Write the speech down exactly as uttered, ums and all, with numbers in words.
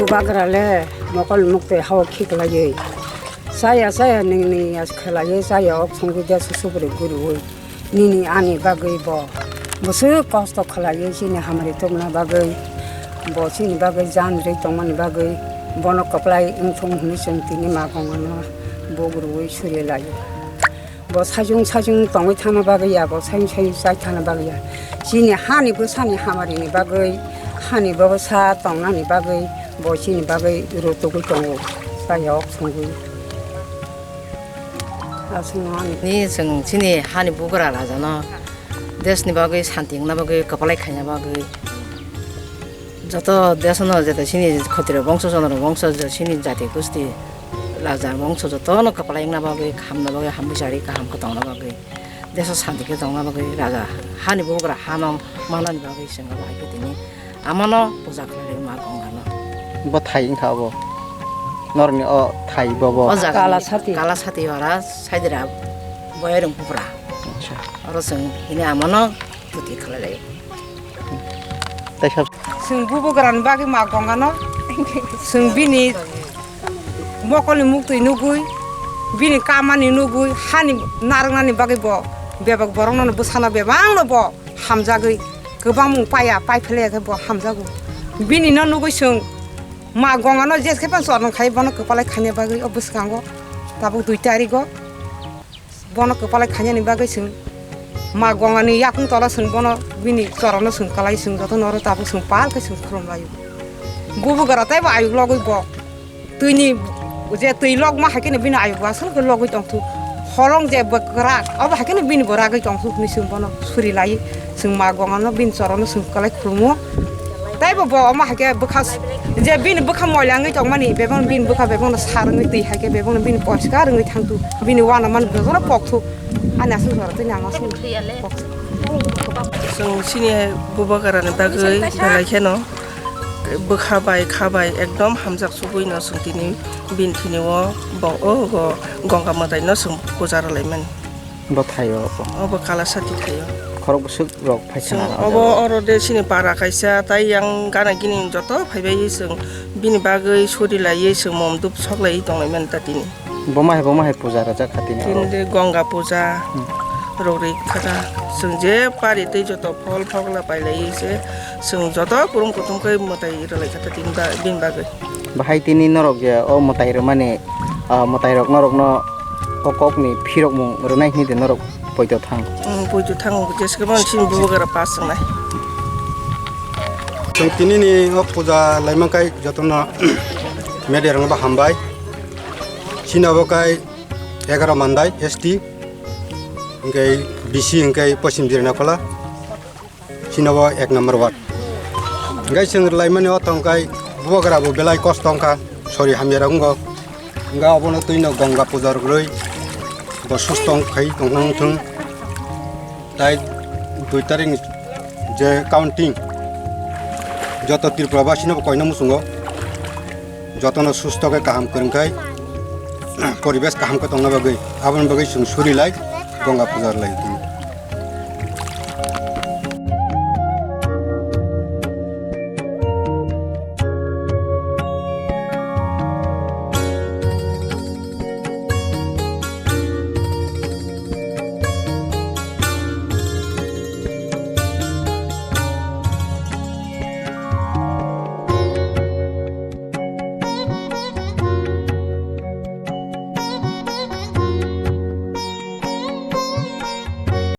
Bagra le mokol muktwi hao khiklaiwi. Chaya chaya nini as khlaiwi chaya ok songwi de susubri guriwi. Nini ani bagwi bo. Bwswk kosto khlaiwi chini hamari tubuna bagwi. Bo chini bagwi jan rwi tongmani bagwi. Bono kwplai wngthung hwnwi chwng tini ma gongano bugruwi suri laio. Bo sajung sajung tongwi thangna bagwi ya, bo sajung sajung chai thangna bagwi ya. Chini hani bwsani hamarini bagwi, hani bwsa tongnani bagwi bo chini bagwi rutugwi tongo, chayok songwi. Aswkno ani. Ni chwng chini hani bugra rajano desni bagwi, santi wngna bagwi, kwplai khaina bagwi. Joto desano joto chini khotiro bongso, chondro bongso, jo chini jati gusti raja bongso jotono kwplai wngna bagwi, khamna bagwi, hamwi chari kaham khe tongna bagwi, deso santi khe tongna bagwi raja hani bugra hano manani bagwi chwng abo hai khe tini amano puja khlai ma gongano. Bo thai wngkha abo. Norni o thai bobo. O jaga Kala sati. Kala sati ora saidira boyarung pupra. Acha. Oro chwng hini amano tuti khlai lai. Tei sab- Chwng bubagrani bagwi ma gongano. Chwng bini mokolni muktwi nugwi, bini kamani nugwi, hani narwknani bagwi bo bebak borokno bwsano bebakno bo hamjagwi kwbangmung paiya, pai phlaiya khe bo hamjago. Bini no nugwi chwng ma gongano jes khe phano chorno khai bono kwpalai khaina bagwi o bwskango tabuk dui tarigo. Bono kwpalai khainani bagwi chwng ma gongani yakung tola chwng bono bini chorono chwng kwlai chwng jotono oro tabuk chwng pal khe chwng khulum laio. Bubagra teibo ayuk logwi bo twini je twi lokma hai kheno bini ayuk aswk khe logwi tongthuk. Holong je bwkrak obo hai kheno bini bo ragwi tongthuk hwnwi chwng bono suri lai. Chwng ma gongano bini chorono chwng kwlai khulumo. Teibo bo omo hai khe bwkha s-, je bini bwkha moila wngwi tongmani, bebakno bini bwkha bebakno sar wngwi twi hai khe bebakno bini poriskar wngwi thangthu. Bini uanamani bebakno pokthuk. Ani aswk jora tini ang aswk pokthuk. Chwng chini bubagrani bagwi belai kheno bwkha bai kha bai ekdom hamjak sugwino chwng tini bini thini o bo o go Gongga mwtaino chwng puja rwlaimani. Bo thaio obo. Obo Kalasati thaio. Khorok bwswk rok phai Chwng khna obo aro de chini para kaisa, tai yang gana gini joto phaibai chwng bini bagwi suri laiwi chwng mom dup sok laiwi tonglai mani ta tini. Bo ma hai, bo ma hai puja rwjak kha tini oro. Tini de Gongga puja Hmm. rok ri kha ta. Chwng je pari tei joto phol phokla pai laiwi se chwng joto kurum kuthum khe mwtai rwlai kha ta tini ba-, bini bagwi. Bahai tini norok je o mwtai rwmani, ah, mwtai rok norokno kok kokni phirokmung rwnai hwnwi de norok poito thang. Hmm, poito thang, jeske bo chini bubagra pass wngnai. Chwng tini ni o puja laima kai jotono media rokno bo hambai. Chini obo kai egaroh mandai S T, hwnkhe B C hwnkhe Poschim Jirinakhwla. Chini bo ek number ward. Hwnkhe chwng rwlaimani o tongkha bubagra bo belai kosto wngkha, sori hamya rok wngo. Hwnkhe obono twino Gongga puja rwgwi bo susto wng khai tongna wngthung. Tai dui tarik ni je counting joto Tripura basino bo koina muchungo. Jotono susto khe kaham kwrwng khai poribesh kaham khe tongna bagwi aboni bagwi chwng suri lai Gongga puja rwlai tong.